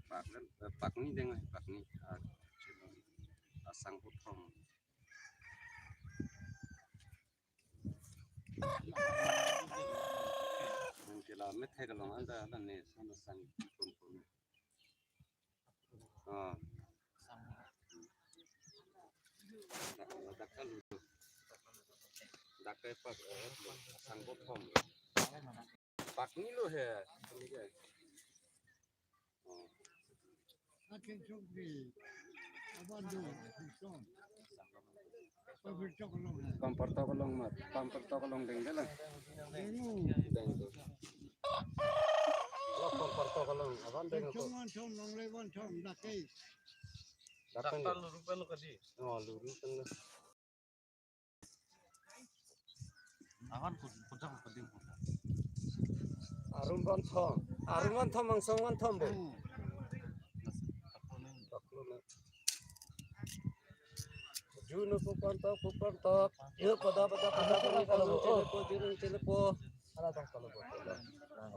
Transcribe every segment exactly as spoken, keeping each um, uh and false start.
Pak, eh, pakni deng, pakni. Ah, asang puthom. Nang kila methek along anta, anta ne, sana sang pun pun. Ah. Dak, dak kalu. Dak ke pak, eh, asang puthom. Pakni lo he. Ini ke. Oh. Akan chokri. Abang do. Chok. Pampertok along. Pampertok along mat. Pampertok along deng dela. Deng tu. Lo pampertok along. Abang deng tu. Chong wan chong long le wan chong dak ke. Dak ke. Dak ta luru pen lo kadi. Oh, luru pen lo. Awan pun-, puncak pun penting. Arum wan thom. Arum wan thom, angsong wan thom bo. Hmm. Jun pu pampertok, pu pampertok. Yo, pada, pada, pada, pada, pada, chele po, jun chele po. Ala tang kalau po.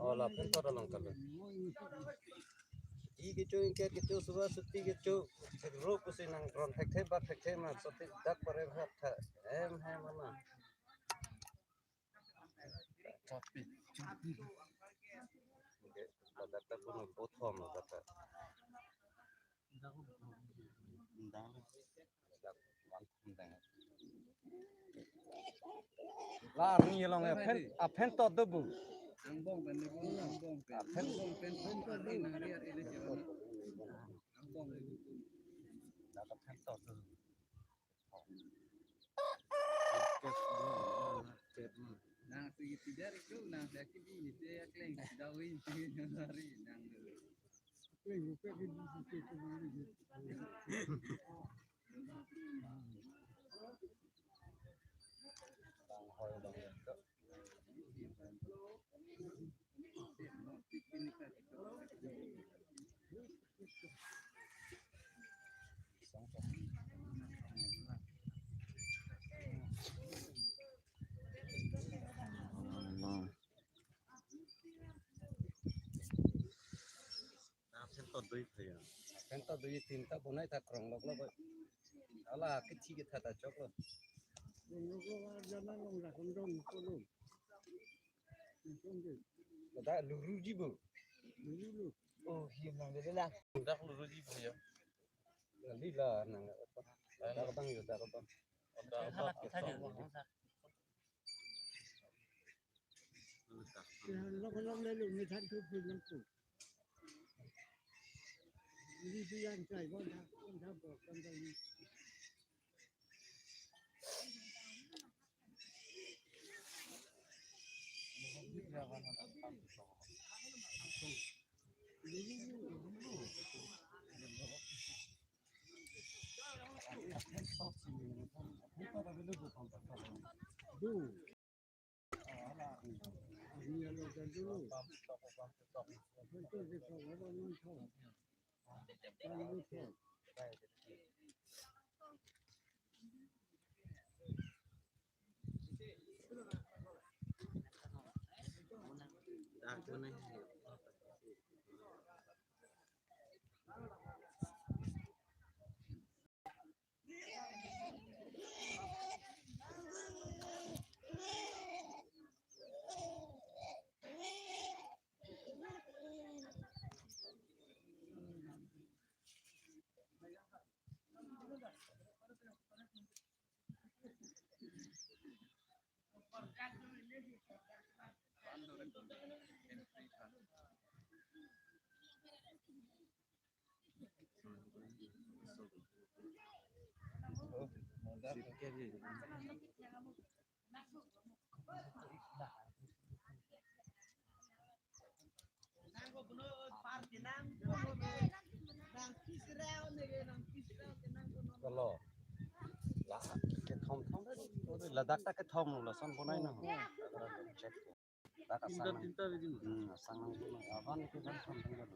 Oh, lapen to along kalau. Di kecho, ingket kecho, suba suti kecho. Ro pusi nang ron thekthe, bat thekthe ma, suti dak pare phat tha. Hem, hem, ama. Chopi. Oke, ladak ta puno puthom ladak ta. Ladak wan thom deng. La arni along aphen, aphen to do bu. Angbong pen ni bu, angbong pen. Aphen. Angbong pen thom arni nang ri ar ele jalan. Angbong. Ladak aphen to do. Nang si tidak itu, nang si aki di ini, si akleng, si dawi, si nang hari, nang. Akleng, akleng, akleng. Aphen to dui phaya. Aphen to dui tinta bonai ta krong lok lok. Ala kithi kitha ta chok lo. Krong lok lok, jana long ra kondong kolom. Dak luru ji bo. Luru lo. Oh, hi nang de la. Dak luru ji bo ya. Lali la nang. Dak bang yo, dak bang. Dak bang. Lok lok le lu ni than thu phu nang phu. Ni phu yan chai bon tha, bon tha bo, bon tha ni. Kalau la kethom thom, ladak ta kethom lo, lason bonai na. Check. Dak asang. Tinta, tinta biji. Hmm, asang nang dulu. Aban itu kan thom thom dulu.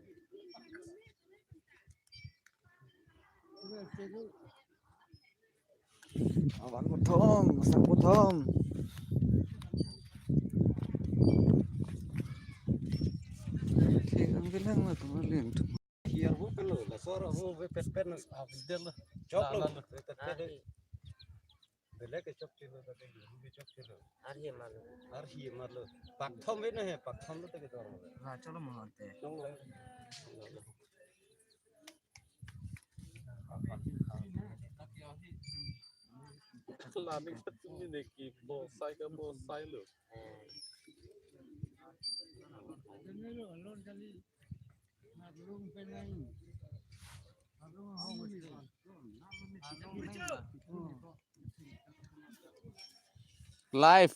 Aban puthom, asang puthom. Oke, ang bilang lah teman liang tu. Yar bu pelo, la sor bu be pet pet no. Ah, bidel lo. Chok lo, la, la, la. Be pet pet. Ah, hi. Belek ke chok chilo, tapi bu ke chok chilo. Arhi marlo. Arhi marlo. Pakthom be no he, pakthom lo te ke dor. La cholo mo ante. Nong lo. Lani katumi ne ke bonsai ka bonsai lo. Live.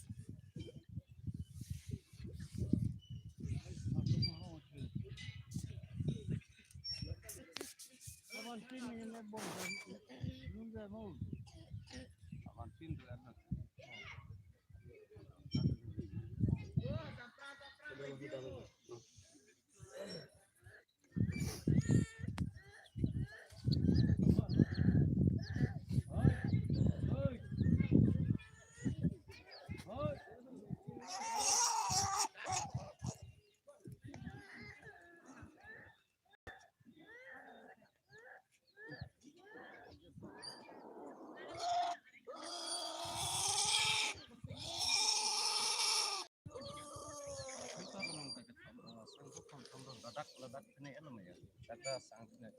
Ladak, ladak sini anu ya. Ladak sang sini.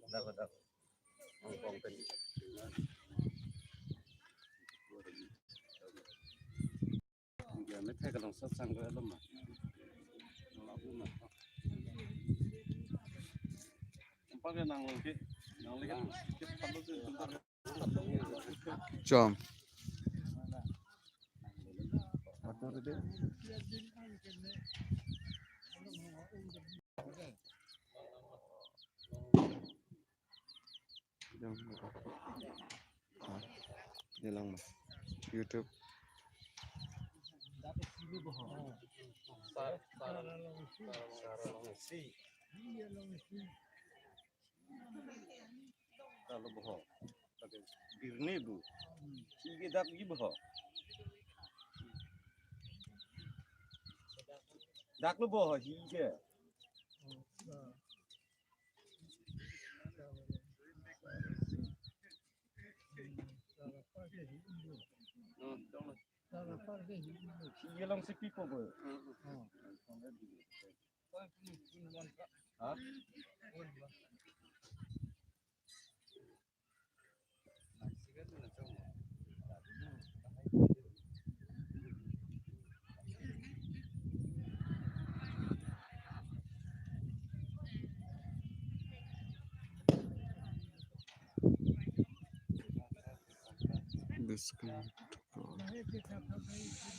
Ladak, ladak. Hong Kong kan. Dia methek kalau satsang ke alam mah. Labu mah. Empat ke nang lagi, nang lagi. Chom. Jom. Ah, dia lang mas. YouTube. Sar, sar, sar, sar, si. Kalau boho, birni bu. Sige dak ji boho. Dak lo boho sige. Sige lang si pipo bo. Ha? Disconnect call.